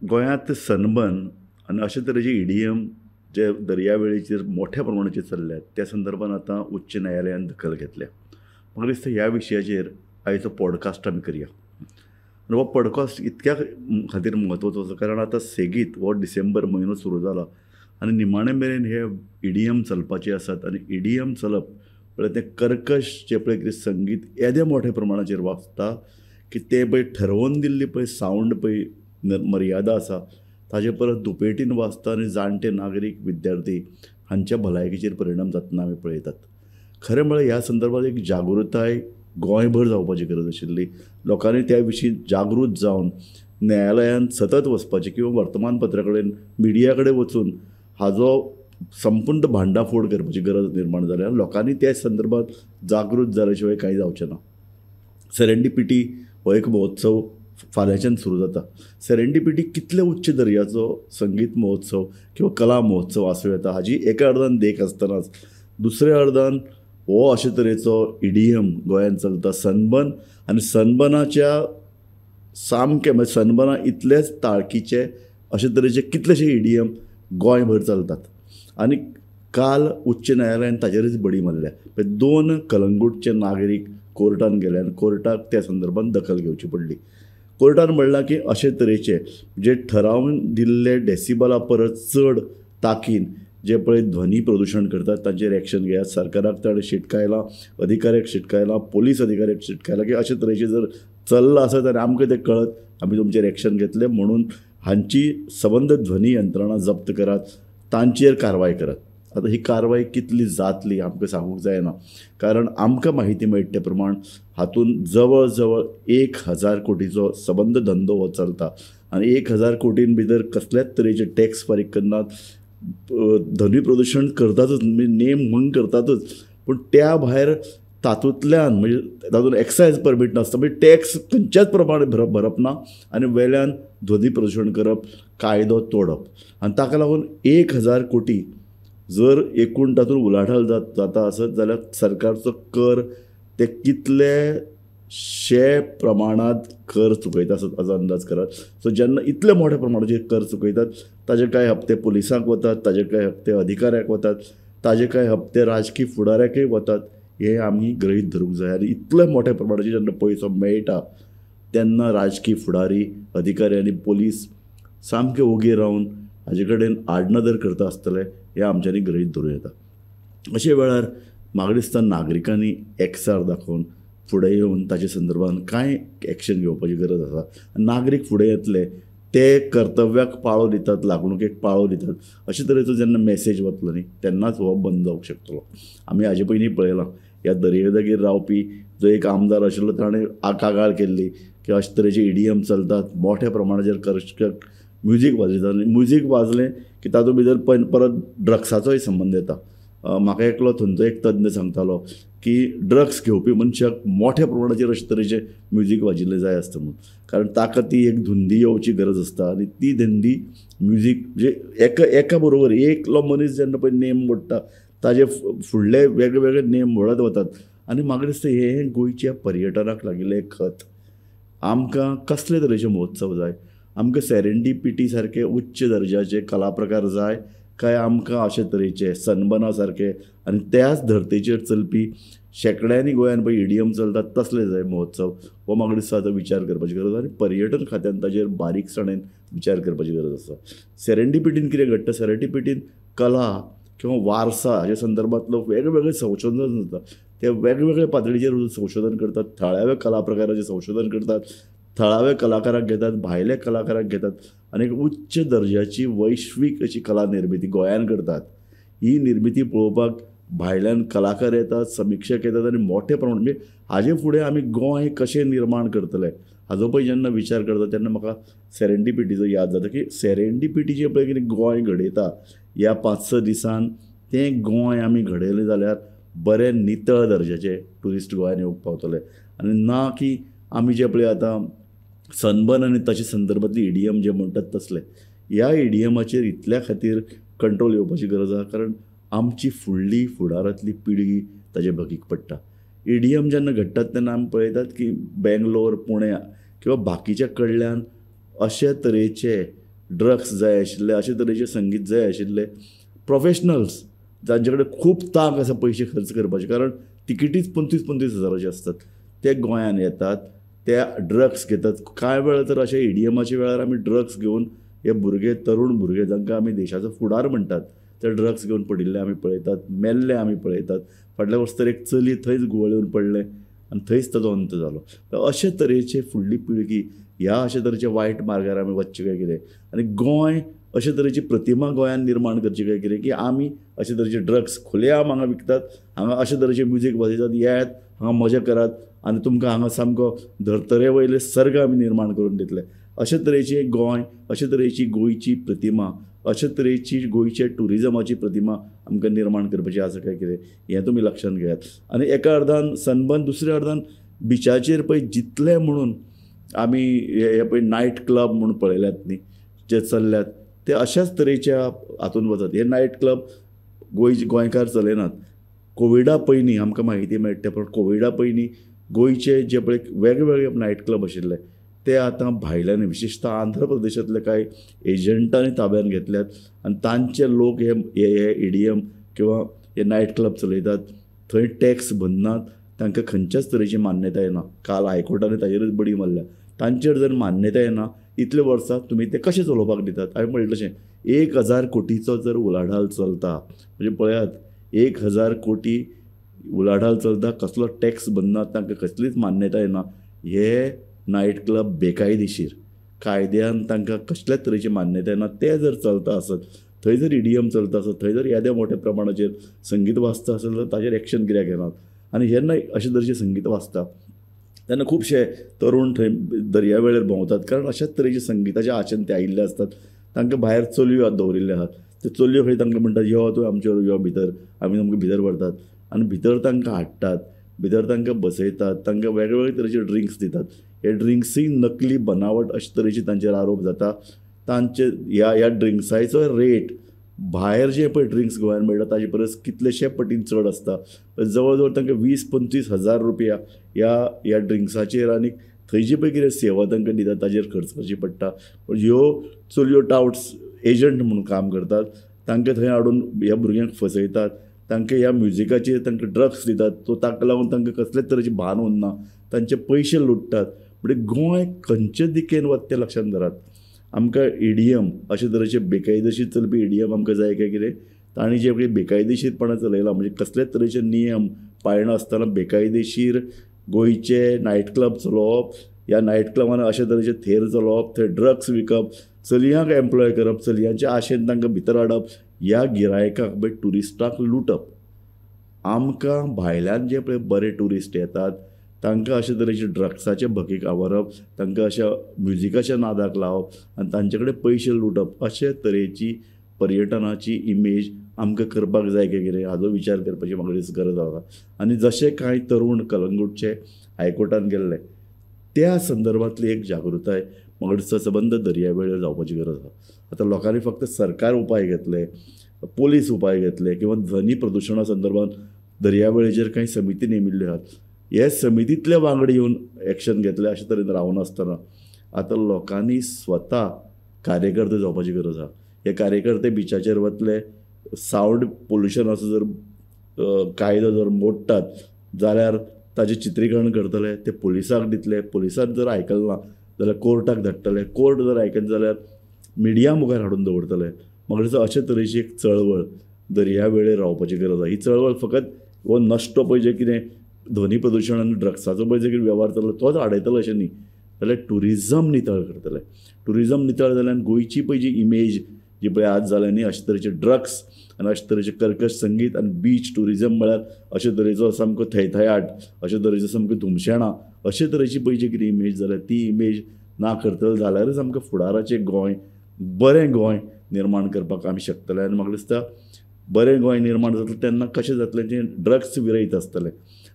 गोंयांत सनबर्न आनी अशे तरेचे ईडीएम जे दर्यावेळेचेर मोठ्या प्रमाणाचेर चल्ल्यात त्या संदर्भात आतां उच्च न्यायालयान दखल घेतल्या. म्हाका दिसता ह्या विशयाचेर आयचो पॉडकास्ट आमी करया. आनी हो पॉडकास्ट इतक्या खातीर म्हत्वाचो आसा कारण आतां सेगीत हो डिसेंबर म्हयनो सुरू जाला आनी निमाणे मेरेन हे ईडीएम चलपाचे आसात. आनी ईडीएम चलप म्हळ्यार तें कर्कश जें पळय कितें संगीत येदें मोठ्या प्रमाणाचेर वाजता की तें पळय ठरोवन दिल्ली पळय सावंड पळय मर्यादा आसा ताजे परस दुपेटीन वाजता आनी जाणटे नागरीक विद्यार्थी हांच्या भलायकेचेर परिणाम जातना आमी पळयतात. खरें म्हळ्यार ह्या संदर्भात एक जागृताय गोंयभर जावपाची गरज आशिल्ली. लोकांनी त्या विशीं जागृत जावन न्यायालयांत सतत वचपाचें किंवा वर्तमानपत्रा कडेन मिडिया कडेन वचून हाजो संपूर्ण भांडाफोड करपाची गरज निर्माण जाल्या. लोकांनी त्या संदर्भात जागृत जाल्या शिवाय कांय जावचें ना. सेरेंडिपिटी हो एक महोत्सव फाल्यांच्यान सुरू जाता. सेरेंडिपिटी कितले उच्च दर्याचो संगीत महोत्सव किंवा कला महोत्सव आसूं येता हाजी एका अर्दान देख आसतनाच दुसऱ्या अर्दान हो अशे तरेचो ईडीएम गोंयांत चलता. सनबर्न आनी सनबर्नाच्या सामकें म्हणजे सनबर्ना इतलेच ताळकीचे अशे तरेचे कितलेशे ईडीएम गोंयभर चलतात. आनी काल उच्च न्यायालयान ताचेरच बडी मारल्या. दोन कलंगूटचे नागरीक कोर्टान गेले आनी कोर्टाक त्या संदर्भात दखल घेवची पडली. कोर्टान म्हणलां की अशे तरेचे जे ठरावन दिल्ले डेसिबला परस चड ताकीन जे पळय ध्वनी प्रदुशण करतात तांचेर एक्शन घेयात. सरकाराक ताणें शिटकायलां, अधिकाऱ्याक शिटकायलां, पोलीस अधिकाऱ्याक शिटकायलां की अशे तरेचे जर चल्लां आसत जाल्यार आमकां तें कळत आमी तुमचेर एक्शन घेतले म्हणून हांची सबंद ध्वनी यंत्रणा जप्त करात, तांचेर कारवाय करात. आतां ही कारवाय कितली जातली आमकां सांगूंक जायना कारण आमकां म्हायती मेळटा ते प्रमाण हातूंत जवळ जवळ 1000 कोटीचो सबंद धंदो हो चलता आनी 1000 कोटीन भितर कसल्याच तरेचे टॅक्स फारीक करनात, ध्वनी प्रदुशण करतातच, नेम म्हूण करतातच, पूण त्या भायर तातूंतल्यान म्हणजे तातूंत एक्सायज परमीट नासता, म्हणजे टॅक्स खंयच्याच प्रमाणे भरप ना आनी वेल्यान ध्वनी प्रदुशण करप, कायदो तोडप. आनी ताका लागून 1000 कोटी जर एकूण तातूंत उलाढाल जाता आसत जाल्यार सरकारचो कर ते कितलेशे प्रमाणांत कर चुकयता आसत हाजो अंदाज करात. सो जेन्ना इतले मोठ्या प्रमाणाचेर कर चुकयतात ताजे कांय हप्ते पुलिसांक वतात, ताजे कांय हप्ते अधिकाऱ्याक वतात, ताजे कांय हप्ते राजकी फुडाऱ्याकय वतात हें आमी गृहीत धरूंक जाय. आनी इतले मोठ्या प्रमाणाचेर जेन्ना पयसो मेळटा तेन्ना राजकी फुडारी, अधिकारी आनी पोलीस सामके ओगी रावन हाजे कडेन आडनदर करता आसतले हें आमच्यांनी गृहीत धरूं येता. अशे वेळार म्हाका दिसता नागरिकांनी एकचार दाखोवन फुडें येवन ताचे संदर्भात कांय एक्शन घेवपाची गरज आसा. नागरीक फुडें येतले ते कर्तव्याक पाळो दितात, लागणुकेक पाळो दितात अशे तरेचो जेन्ना मॅसेज वतलो न्ही तेन्नाच हो बंद जावंक शकतलो. आमी हाजे पयलीं पळयलां ह्या दर्यादेगेर रावपी जो एक आमदार आशिल्लो ताणें कागाळ केल्ली की अशे तरेचे ईडीएम चलतात, मोठ्या प्रमाणाचेर कर्कश म्युजीक वाजयतात आनी म्युजीक वाजलें की तातूंत भितर परत ड्रग्साचोय संबंद येता. म्हाका एकलो थंयचो एक तज्ञ सांगतालो की ड्रग्स घेवपी मनशाक मोठ्या प्रमाणाचेर अशे तरेचें म्युजीक वाजिल्लें जाय आसता म्हणून, कारण ताका ती एक धुंदी येवची गरज आसता आनी ती धुंदी म्युजीक म्हणजे एका बरोबर एकलो मनीस जेन्ना पळय नेम मोडटा ताजे फुडले वेगळे वेगळे नेम मोडत वतात. आनी म्हाका दिसता हें गोंयच्या पर्यटनाक लागिल्लें एक खत. आमकां कसले तरेचे महोत्सव जाय? आमकां सेरेंडिपिटी सारके उच्च दर्जाचे कला प्रकार जाय काय आमकां अशे तरेचे सनबर्ना सारके आनी त्याच धर्तेचेर चलपी शेंकड्यांनी गोंयांत पळय ईडीएम चलतात तसले जाय महोत्सव? हो म्हाका दिसता आतां विचार करपाची गरज आनी पर्यटन खात्यान ताजेर बारीकसाणेन विचार करपाची गरज आसा. सेरेंडिपिटीन कितें घडटा? सेरेंडिपिटीन कला किंवा वारसा हाज्या संदर्भांतलो वेगळे वेगळे संशोधन जाता, ते वेगवेगळे पातळीचेर संशोधन करतात, थळाव्या कला प्रकाराचें संशोधन करतात, थळाव्या कलाकाराक घेतात, भायल्या कलाकाराक घेतात आनी एक उच्च दर्जाची वैश्वीक अशी कला निर्मिती गोंयांत करतात. ही निर्मिती पळोवपाक भायल्यान कलाकार येतात, समिक्षक येतात आनी मोठ्या प्रमाणात म्हणजे हाजे फुडें आमी गोंय कशें निर्माण करतले हाजो पळय जेन्ना विचार करता तेन्ना म्हाका सेरेंडिपिटीचो याद जाता की सेरेंडिपिटी जें पळय कितें गोंय घडयता ह्या 5-6 दिसान तें गोंय आमी घडयलें जाल्यार बरें नितळ दर्जाचे ट्युरिस्ट गोंयांत येवंक पावतले आनी ना की आमी जे पळय आतां सनबर्न आनी ताचे संदर्भांतली ईडीएम जे म्हणटात तसले ह्या ईडीएमाचेर इतल्या खातीर कंट्रोल येवपाची गरज आसा कारण आमची फुडली फुडारांतली पिळगी ताजे भकीक पडटा. ईडीएम जेन्ना घडटात तेन्ना आमी पळयतात की बेंगलोर, पुणे किंवा बाकीच्या कडल्यान अशे तरेचे ड्रग्स जाय आशिल्ले, अशे तरेचें संगीत जाय आशिल्ले प्रोफेशनल्स जांचे कडेन खूब तांक आसा पयशे खर्च करपाचे, कारण तिकेटीच 25-25 हजाराचे आसतात, ते गोंयान येतात, ते ड्रग्स घेतात. कांय वेळार तर अशे ईडीएमाच्या वेळार आमी ड्रग्स घेवन हे भुरगे, तरुण भुरगे जांकां आमी देशाचो फुडार म्हणटात, ते ड्रग्स घेवन पडिल्ले आमी पळयतात, मेल्ले आमी पळयतात. फाटल्या वर्स तर एक चली थंयच घुंवळ येवन पडलें आनी थंयच ताजो अंत जालो. अशे तरेचे फुडली पिळगी ह्या अशे तरेचे वायट मार्गार आमी वचचें काय कितें, आनी गोंय अशे तरेची प्रतिमा गोंयान निर्माण करची काय कितें की आमी अशे तरेचे ड्रग्स खुलेआम हांगा विकतात, हांगा अशे तरेचे म्युजीक वाजयतात, येयात हांगा मजा करात आनी तुमकां हांगा सामको धर्तरे वयले सर्ग आमी निर्माण करून दितले. अशे तरेचे गोंय, अशे तरेची गोंयची प्रतिमा, अशे तरेची गोंयचे ट्युरिजमाची प्रतिमा आमकां निर्माण करपाची आसा काय कितें हें तुमी लक्षांत घेयात. आनी एका अर्दान सनबर्न, दुसऱ्या अर्दान बिचाचेर पळय जितले म्हणून आमी हे पळय नायट क्लब म्हूण पळयल्यात न्ही, जे चल्ल्यात ते अशाच तरेच्या हातून वतात. हे नायट क्लब गोंयकार चलयनात. कोविडा पयलीं आमकां म्हायती मेळटा, पण कोविडा पयलीं गोंयचे जे पळय वेगवेगळे नायट क्लब आशिल्ले ते आतां भायल्यान, विशेशतः आंध्र प्रदेशांतले कांय एजंटांनी ताब्यान घेतल्यात आनी तांचे लोक हे ईडीएम किंवा हे नायट क्लब चलयतात. थंय टॅक्स भरनात, तांकां खंयच्याच तरेची मान्यताय ना. काल हायकोर्टान ताजेरूच बडी मारल्या. तांचेर जर मान्यताय ना इतले वर्सां तुमी ते कशें चलोवपाक दितात? हांवें म्हणलें तशें 1000 कोटीचो जर उलाढाल चलता म्हणजे पळयात 1000 कोटी उलाढाल चलता, कसलो टॅक्स भरना, तांकां कसलीच मान्यताय ना. हे नायट क्लब बेकायदेशीर, कायद्यान तांकां कसल्याच तरेची मान्यताय ना, ते जर चलता आसत, थंय जर ईडीएम चलता आसत, थंय जर येद्या मोठ्या प्रमाणाचेर संगीत वाजता आसत जाल्यार ताजेर एक्शन कित्याक घेनात? आनी जेन्ना अशे तरेचें संगीत वाजता तेन्ना खुबशे तरुण थंय दर्या वेळेर भोंवतात, कारण अशाच तरेचे संगिताच्या आशेन ते आयिल्ले आसतात. तांकां भायर चलयो दवरिल्ले आसात, त्यो चलयो खंय तांकां म्हणटात यो तूं आमचे यो भितर, आमी तुमकां भितर व्हरतात आनी भितर तांकां हाडटात, भितर तांकां बसयतात, तांकां वेगवेगळे तरेचे ड्रिंक्स दितात. हे ड्रिंक्सूय नकली बनावट अशे तरेचे तांचेर आरोप जाता. तांचे ह्या ड्रिंक्साचो रेट भायर जे पळय ड्रिंक्स गोंयांत मेळटा ताजे परस कितलेशे पटीन चड आसता. जवळ जवळ तांकां 20-25 हजार रुपया ह्या ड्रिंक्साचेर आनी थंय जी पळय कितें सेवा तांकां दितात ताजेर खर्च करची पडटा. ह्यो चलयो टावट्स एजंट म्हणून काम करतात, तांकां थंय हाडून ह्या भुरग्यांक फसयतात, तांकां ह्या म्युजिकाचेर तांकां ड्रग्स दितात, तो ताका लागून तांकां कसलेच तरेचें भान उरना, तांचे पयशे लुट्टात. म्हणजे गोंय खंयचे दिकेन वता तें लक्षांत धरात. आमकां ईडीएम अशे तरेचे बेकायदेशीर चलपी ईडीएम आमकां जाय काय कितें? तांणी जे पळय बेकायदेशीरपणां चलयलां, म्हणजे कसलेच तरेचे नियम पाळनासतना बेकायदेशीर गोंयचे नायट क्लब चलोवप, ह्या नायट क्लबान अशे तरेचे थेर चलोवप, थंय ड्रग्स विकप, चलयांक एम्प्लॉय करप, चलयांच्या आशेन तांकां भितर हाडप, ह्या गिरायकांक म्हणजे ट्युरिस्टांक लुटप. आमकां भायल्यान जे पळय बरे ट्युरिस्ट येतात तांकां अशे तरेचे ड्रग्साचे भकीक आवरप, तांकां अशा म्युजिकाच्या नादाक लावप आनी तांचे कडेन पयशे लुटप, अशे तरेची पर्यटनाची इमेज आमकां करपाक जाय काय कितें हाजो विचार करपाची म्हाका गरज आसा. आनी जशे कांय तरुण कलंगूटचे हायकोर्टान गेल्ले त्या संदर्भांतली एक जागृताय म्हाका दिसता सबंद दर्या वेळेर जावपाची गरज आसा. आतां लोकांनी फक्त सरकार उपाय घेतले, पोलीस उपाय घेतले किंवा ध्वनी प्रदुशणा संदर्भात दर्या वेळेचेर कांय समिती नेमिल्ल्यो आहात, हे समितींतले वांगडी येवन एक्शन घेतले अशे तरेन रावनासतना आतां लोकांनी स्वता कार्यकर्ते जावपाची गरज आसा. हे कार्यकर्ते बिचाचेर वतले, सावंड पोल्युशनाचो जर कायदो जर मोडटात जाल्यार ताजें चित्रीकरण करतले, ते पोलिसांक दितले, पोलिसान जर आयकलें ना जाल्यार कोर्टाक धाडटले, कोर्ट जर आयकना जाल्यार मिडिया मुखार हाडून दवरतले. म्हाका दिसता अशे तरेची एक चळवळ दर्या वेळेर रावपाची गरज आसा. ही चळवळ फकत हो नश्टो पळय जें कितें ध्वनी प्रदुशण आनी ड्रग्साचो पळय जे कितें वेव्हार चल्ला तोच आडयतलो अशें न्ही, जाल्यार ट्युरिजम नितळ करतले. ट्युरिजम नितळ जाल्यार गोंयची पळय जी इमेज जी पळय आज जाल्या न्ही, अशे तरेचे ड्रग्स आनी अशे तरेचे कर्कश संगीत आनी बीच ट्युरिजम म्हळ्यार अशे तरेचो सामको थयथयाट, अशे तरेचो सामको धुमशेणां, अशे तरेची पळय जी कितें इमेज जाल्या ती इमेज ना करतले जाल्यारच आमकां फुडाराचें गोंय, बरें गोंय निर्माण करपाक आमी शकतले. आनी म्हाका दिसता बरें गोंय निर्माण जातलें तेन्ना कशें जातलें, जें ड्रग्स विरयत आसतलें,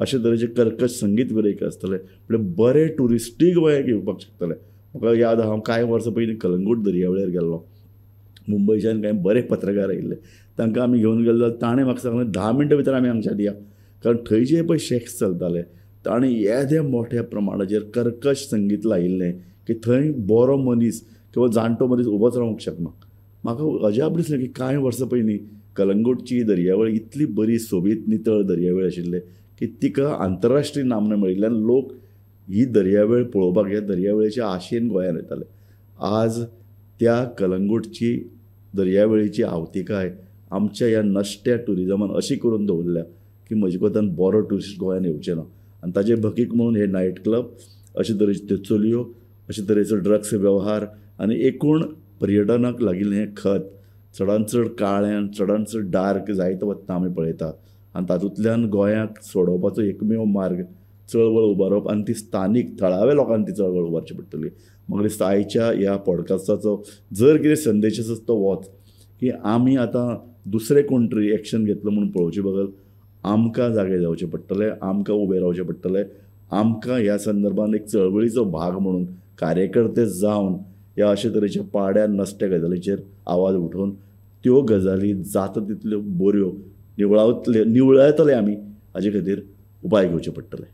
अशे तरेचे कर्कश संगीत विरयत आसतलें, म्हणल्यार बरे ट्युरिस्टूय गोंयाक येवपाक शकतले. म्हाका याद आहा हांव कांय वर्सां पयलीं कलंगूट दर्या वेळेर गेल्लो, मुंबयच्यान कांय बरे पत्रकार आयिल्ले, तांकां आमी घेवन गेले जाल्यार ताणें म्हाका सांगलें 10 मिनटां भितर आमी हांगच्यान या, कारण थंय जे पळय शॅक्स चलताले ताणें येद्या मोठ्या प्रमाणाचेर कर्कश संगीत लायिल्लें की थंय बरो मनीस किंवा जाणटो मनीस उबोच रावंक शकना. म्हाका अजाप दिसलें की कांय वर्सां पयलीं कलंगूटची दर्यावेळ इतली बरी सोबीत नितळ दर्यावेळ आशिल्ली की तिका आंतरराष्ट्रीय नामना मेळिल्ल्यान लोक ही दर्यावेळ पळोवपाक, ह्या दर्यावेळेच्या आशेन गोंयांत येताले. आज त्या कलंगूटची दर्यावेळेची आवतिकाय आमच्या ह्या नश्ट्या ट्युरिजमान अशी करून दवरल्या की म्हजे कोतान बरो ट्युरिस्ट गोंयांत येवचे ना. आनी ताजे भकीक म्हणून हे नायट क्लब, अशे तरेच्यो त्यो चलयो, अशे तरेचो ड्रग्स वेव्हार आनी एकूण पर्यटनाक लागिल्लें हें खत चडान चड काळ्यान, चडान चड डार्क जायत वतना आमी पळयता. आनी तातूंतल्यान गोंयाक सोडोवपाचो एकमेव मार्ग चळवळ उबारप आनी ती स्थानीक थळाव्या लोकांनी ती चळवळ उबारची पडटली. म्हाका दिसता आयच्या ह्या पॉडकास्टाचो जर कितें संदेश आसा तो होच की आमी आतां दुसरे कोण तरी एक्शन घेतलो म्हूण पळोवचे बगल आमकां जागे जावचें पडटलें, आमकां उबें रावचें पडटलें, आमकां ह्या संदर्भान एक चळवळीचो भाग म्हणून कार्यकर्ते जावन ह्या अशे तरेच्या पाड्या नश्ट्या गजालीचेर आवाज उठोवन त्यो गजाली जाता तितल्यो बऱ्यो निवळायतले आमी, हाजे खातीर उपाय घेवचे पडटले.